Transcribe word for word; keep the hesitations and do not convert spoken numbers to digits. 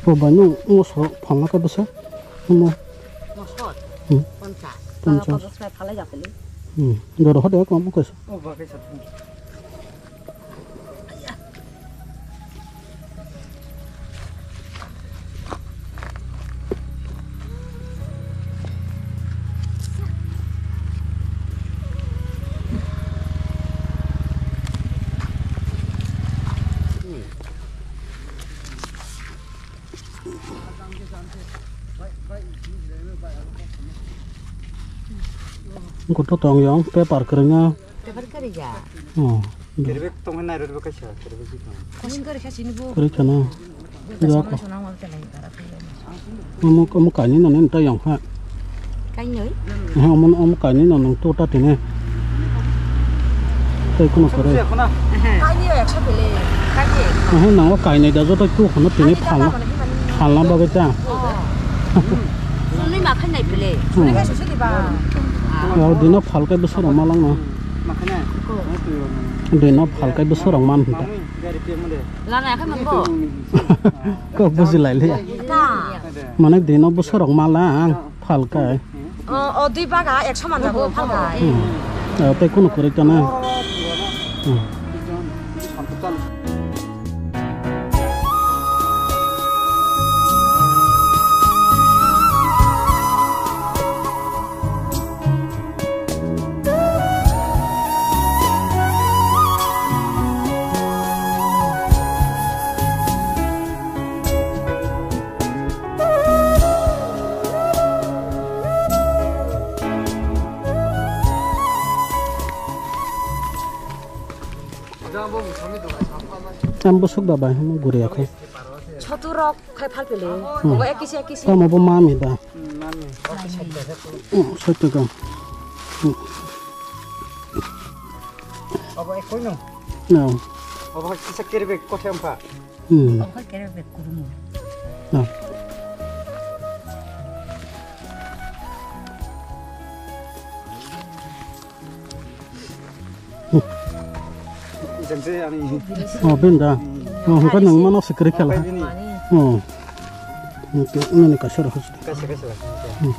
Bo bai no moso phalna ka bwsa. Mo. Moso. Hmm. Poncha. Poncha. Poncha bai phalai japili. Hmm. Doro hode ko mo kaisa. Kutu tong yang paper kerengnya. Tebar kari ya. Oh. Kerebek tong nai rot kaisa, kerebek di tong. Kusin kari kasi ni bu. Kari kana. Buka ya sama ko. Sana wal chalai para. Omo, omo kainwi nani ta yang ha. Kainwi? Eh, omo, omo kainwi no nang tu ta tini. Tei kuno kare. Kainwi ya eksa bele. Kainwi. Eh, nang o kainwi da joto tu kono tini phalna. Phalna bagwi ta. Oh. Sunui ma khainai bele. Hmm. Sunui khainai bele. Ya, dino phalkai bwswk rok ma langno. Dino phalkai bwswk rok man hinta. Lana yakhai manbo. Kok buji lai liya. Mane dino bwswk rok ma lang phalkai. O, o, dui baga ekso man jago phalkai. Hmm. Eh, tei kuno kwrwi kana. Hmm. Ang bwswk ba bai hwnwi guriya khe. Chotu rok khai phal pele. Hmm. Obo ek kisi, ek kisi. Tamo bo mami da. Hmm, mami. Hmm, sotto ka. Hmm. Obo ek koi no? No. Obo kisa kerbe kothe ampha. Hmm. Obo kere be kurumu. No. Jengse ani. Oh, benda. Oh, hwnkhe nang mano sikri khala. Bini. Oh. Hwnkhe nani kaisa rw. Kaisa, kaisa. Hmm.